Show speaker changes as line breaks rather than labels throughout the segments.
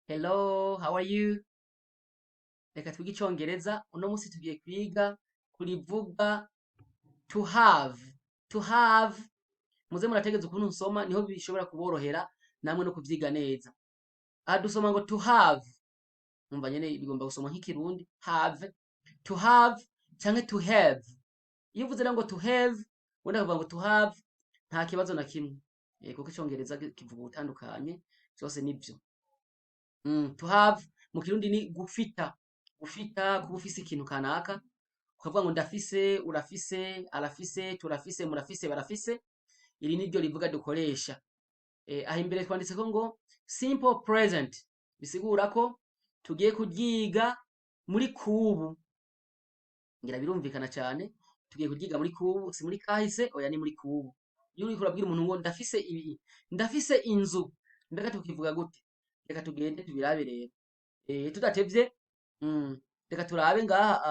Hello, how are you? Reka twige icongereza. Uno musi tugiye kwiga kurivuga to have. To have. Muze murategeza ukuntu nsoma, niho bishobora kuborohera namwe no kuvyiga neza. Aha dusoma ngo to have. Umva nyene bigomba gusoma nk'ikirundi have, to have canke to have. Iyo uvuze rero ngo to have, wenda kuvuga ngo to have, nta kibazo na kimwe. Kuko icongereza kivuga ubutandukanye, vyose nivyo. To have mu kirundi ni gufita, gufita, kuba ufise ikintu kanaka, ukavuga ngo ndafise, urafise, arafise, turafise, murafise, barafise. Iri niryo rivuga dukoresha. Aha imbere twanditseko ngo simple present, bisigura ko tugiye kuryiga muri kubu. Ngira birumvikana cane, tugiye kuryiga muri kubu, si muri kahise, oya, ni muri kubu. Iyo uriko urabwira umuntu ngo ndafise ibi, ndafise inzu, mbega tukivuga gute? Reka tugende tubirabe rero. Tudatevye, reka turabe ngaha,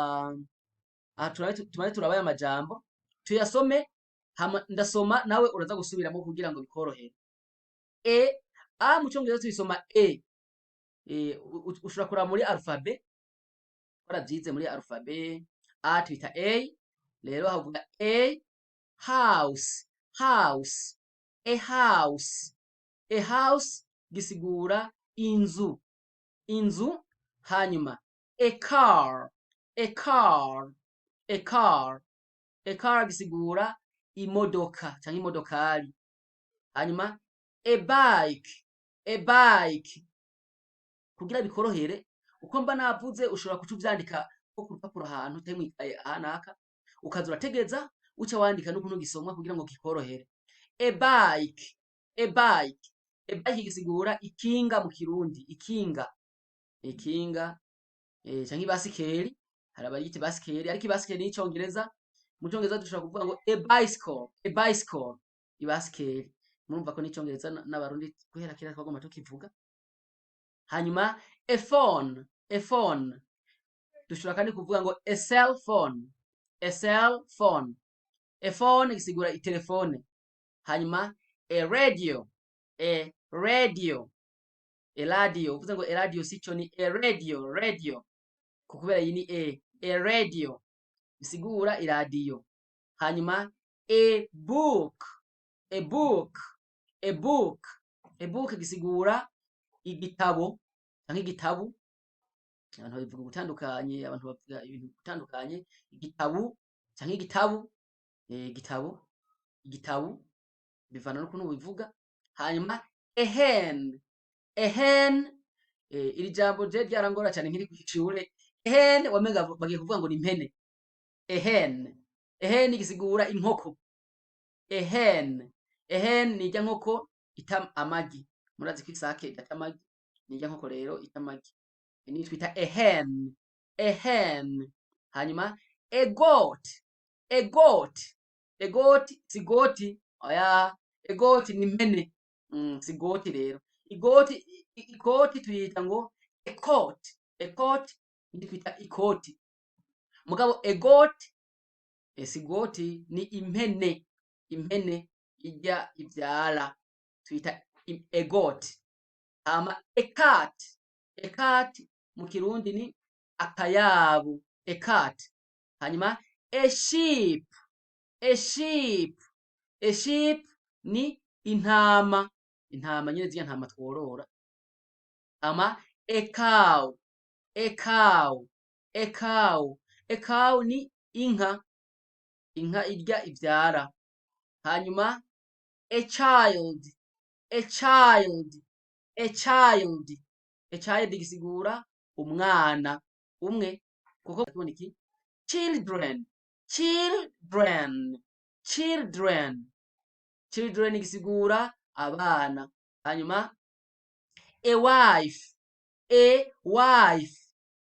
aha turabe, tumare turabe aya majambo, tuyasome, hama ndasoma nawe uraza gusubiramo kugira ngo bikorohere. E, a mu congereza tuyisoma e. Ushobora kuraba muri alphabet, waravyize muri alphabet, a twita a, rero havuga a house, house, a house. A house gisigura inzu, inzu. Hanyuma a car, a car, a car, a car gisigura imodoka canke imodokari. Hanyuma a bike, a bike. Kugira bikorohere, uko mba navuze ushobora kuca uvyandika nko ku rupapuro ahantu utari mw'ikaye ahanaka, ukaza urategeza uca wandika n'ukuntu gisomwa kugira ngo kikorohere. A bike, a bike, a bike gisigura ikinga mu kirundi, ikinga, ikinga canke ibasikeri. Hari abayita ibasikeri, ariko ibasikeri ni icongereza. Mu congereza dushobora kuvuga ngo a bicycle, a bicycle, ibasikeri. Murumva ko n'icongereza n'abarundi guhera kera twagomba tukivuga. Hanyuma a phone, a phone. Dushobora kandi kuvuga ngo a cell phone, a cell phone. A phone gisigura itelefone. Hanyuma a radio, a radio, a radio. Uvuze ngo a radio sico, ni a radio, radio, kubera iyi ni a, a radio bisigura iradiyo. Hanyuma a book, a book, a book. A book gisigura igitabo canke igitabu. Abantu babivuga gutandukanye, abantu bavuga ibintu gutandukanye. Igitabu canke igitabu, igitabo, igitabu, bivana n'ukuntu ubivuga. Hanyuma a hen, a hen. Iri jambo je ryarangora cane nkiri kw'ishure. A hen wamenga bagiye kuvuga ngo ni impene. A hen, a hen gisigura inkoko. A hen, a hen ni irya nkoko ita amagi. Murazi ko isake idata amagi, ni irya nkoko rero ita amagi, niyo twita a hen, a hen. Hanyuma a goat, a goat. A goat si goti, oya, a goat ni impene. Si goti rero. Igoti, ikoti tuyita ngo a coat, a coat niyo twita ikoti. Mugabo a goat si goti, ni impene, impene irya ivyara twita a goat. Hama a cat, a cat mu kirundi ni akayabu, a cat. Hanyuma a sheep, a sheep. A sheep ni intama, intama nyene, zirya ntama tworora. Hama a cow, a cow, a cow. A cow ni inka, inka irya ivyara. Hanyuma a child, a child, a child. A child gisigura umwana umwe, kuko tubona iki children, children, children. Children gisigura abana. Hanyuma a wife, a wife.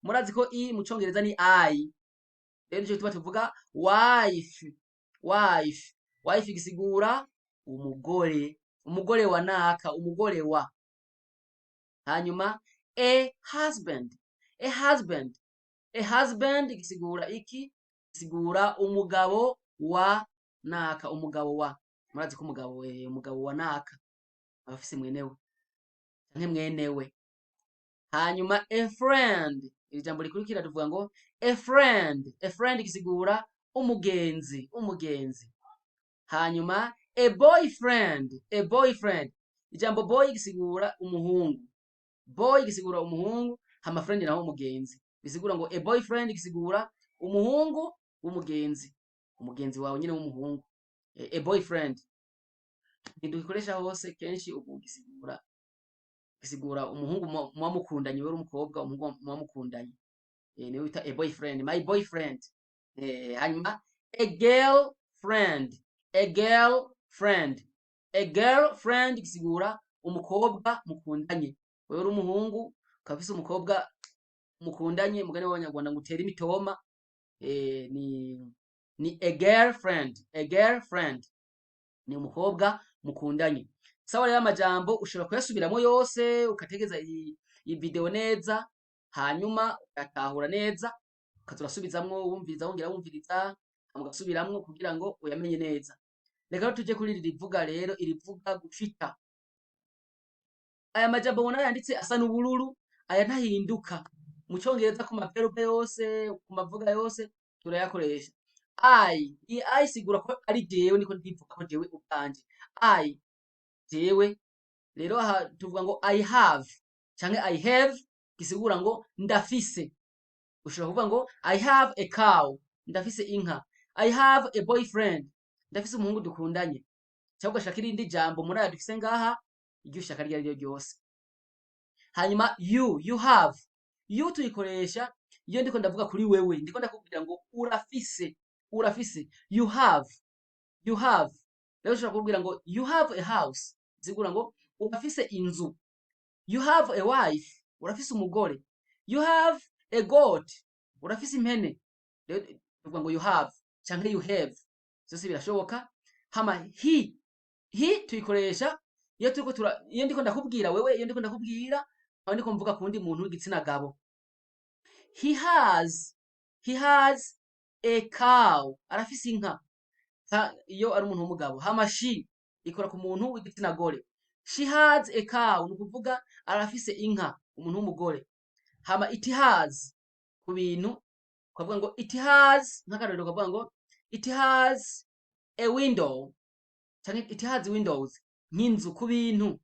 Murazi ko i mu congereza ni I, rero nico gituma tuvuga wife, wife. Wife gisigura umugore, umugore wa naka, umugore wa. Hanyuma a husband, a husband. A husband gisigura iki? Gisigura umugabo wa naka, umugabo wa. Murazi ko umugabo, umugabo wa naka aba afise mwenewe canke mwenewe. Hanyuma a friend, iri jambo rikurikira tuvuga ngo a friend. A friend gisigura umugenzi, umugenzi. Hanyuma a boyfriend, a boyfriend. Ijambo boy gisigura umuhungu, boy gisigura umuhungu, hama friend naho umugenzi. Bisigura ngo a boyfriend gisigura umuhungu w'umugenzi, umugenzi wawe nyine w'umuhungu. A boyfriend ntidugikoresha hose, kenshi ubu gisigura umuhungu muba mukundanye, wewe uri umukobwa, umuhungu muba mukundanye, niwe bita a boyfriend, my boyfriend. Hanyuma a girl friend, a girl friend, a girl friend gisigura umukobwa mukundanye. Wewe uri umuhungu ukaba ufise umukobwa mukundanye, mugani w'Abanyarwanda ngo utere imitoma, ni a girl friend, a girl friend ni umukobwa mukundanye. Sawa, rero amajambo ushobora kuyasubiramo yose, ukategeza iyi video neza, hanyuma ugatahura neza, ukaza urasubizamwo, wumviriza, wongera wumviriza, hama ugasubiramwo kugira ngo uyamenye neza. Reka rero tuje kuri iri rivuga rero, irivuga gufita. Aya majambo ubona yanditse asa n'ubururu, aya ntahinduka mu Congereza, ku maverbe yose, ku mavuga yose turayakoresha. I, iyi I isigura ko ari jewe, niko ndivuga ko jewe ubwanje. I, jewe. Rero aha tuvuga ngo I have canke I have, gisigura ngo ndafise. Ushobora kuvuga ngo I have a cow, ndafise inka. I have a boyfriend, ndafise umuhungu dukundanye. Cyangwa ugashaka irindi jambo muri aya dufise ngaha, iryo ushaka iryo ariryo ryose. Hanyuma you, you have. You tuyikoresha iyo ndiko ndavuga kuri wewe, ndiko ndakubwira ngo urafise, urafise. You have, you have. Rero ushobora kubwira ngo you have a house, zigura ngo urafise inzu. You have a wife, urafise umugore. You have a goat, urafise impene. Rero tuvuga ngo you have canke you have, vyose birashoboka. Hama he, he tuyikoresha iyo turiko tura, iyo ndiko ndakubwira wewe, iyo ndiko ndakubwira aho ndiko mvuga ku wundi muntu w'igitsina gabo. He has, he has a cow, arafise inka. Iyo ari umuntu w'umugabo. Hama she ikora ku muntu w'igitsina gore. She has a cow, ni ukuvuga arafise inka, umuntu w'umugore. Hama it has ku bintu, ukavuga ngo it has, nk'akarorero ukavuga ngo it has a window canke it has windows, nk'inzu, ku bintu.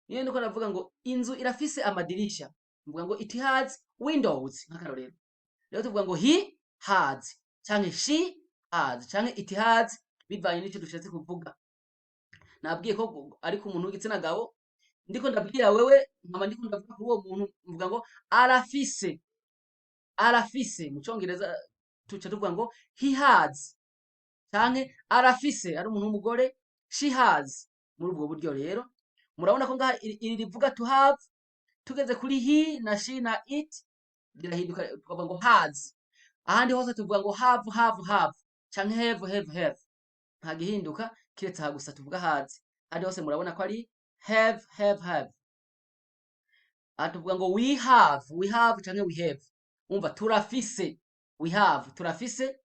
Niyo ndiko ndavuga ngo inzu irafise amadirisha, mvuga ngo it has windows, nk'akarorero. Rero tuvuga ngo he has canke she has canke it has, bivanye n'ico dushatse kuvuga. Nabwiye ko ari ku muntu w'igitsina gabo, ndiko ndabwira wewe, nkaba ndiko ndavuga kuri uwo muntu, mvuga ngo arafise, arafise. Mu Congereza tuca tuvuga ngo he has canke arafise, ari umuntu w'umugore, she has. Muri ubwo buryo rero murabona ko ngaha iri rivuga to have, tugeze kuri he na she na it birahinduka, tukavuga ngo has. Ahandi hose tuvuga ngo have, have, have canke have, have, have, nta gihinduka kiretse aha gusa tuvuga has. Ahandi hose murabona ko ari have, have, have. Aha tuvuga ngo we have, we have canke we have. Umva, turafise, we have, turafise.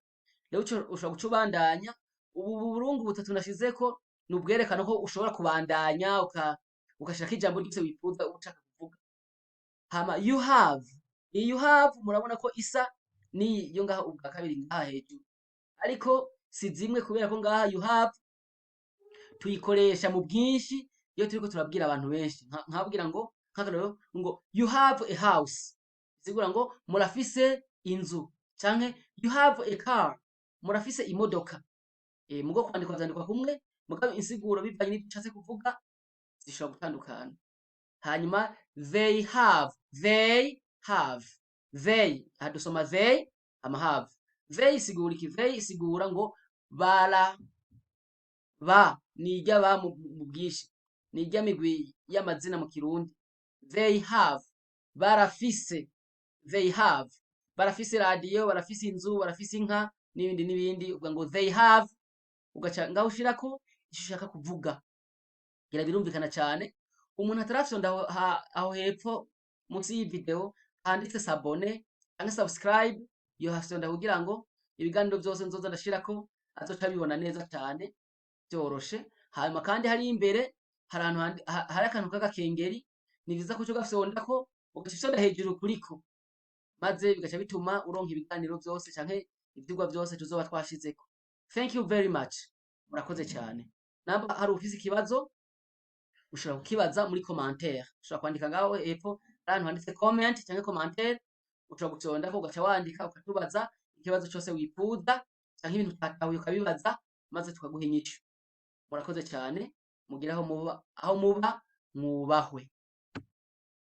Rero ushobora guca ubandanya. Ubu burungu butatu nashizeko ni ubwerekana ko ushobora kubandanya ugashirako ijambo ryose wifuza ushaka kuvuga. Hama you have, iyi you have murabona ko isa n'iyo ngaha ubwa kabiri ngaha hejuru, ariko si zimwe, kubera ko ngaha you have tuyikoresha mu bwinshi iyo turiko turabwira abantu benshi. Nkabwira ngo, nk'akarorero, ngo you have a house, bisigura ngo murafise inzu, canke you have a car, murafise imodoka. Mugo kwandikwa vyandikwa kumwe, mugabo insiguro bivanye n'ivyo ushatse kuvuga zishobora gutandukana. Hanyuma they have, they have, they, aha dusoma they ama have. They isigura iki? They isigura ngo bara, ba ni irya ba mu bwinshi, ni irya migwi y'amazina mu Kirundi. They have, barafise. They have, barafise radiyo, barafise inzu, barafise inka n'ibindi n'ibindi. Uvuga ngo they have, ugaca ngaho ushirako icyo ushaka kuvuga. Ngira birumvikana cyane. Umuntu atarafyonda aho hepfo munsi y'iyi video handitse s'abonner cyangwa subscribe, yohafyonda kugira ngo ibiganiro byose nzoza ndashirako azoca abibona neza cyane byoroshe. Hanyuma kandi hari imbere hari ahantu hari akantu k'agakengeri, ni vyiza ko uca ugafyondako. Ugaca ufyonda hejuru kuriko, maze bigaca bituma uronka ibiganiro vyose canke ivyigwa vyose tuzoba twashizeko. Thank you very much. Murakoze cyane. Namba hari ufise ikibazo, ushobora kukibaza muri commentaire. Ushobora kwandika ngaho hepfo ahantu handitse comment canke commentaire. Ushobora gufyondako, ugaca wandika, ukatubaza ikibazo cose wifuza canke ibintu utatahuye ukabibaza, maze tukaguha inyishu. Murakoze cyane. Mugire aho muba, aho muba mwubahwe.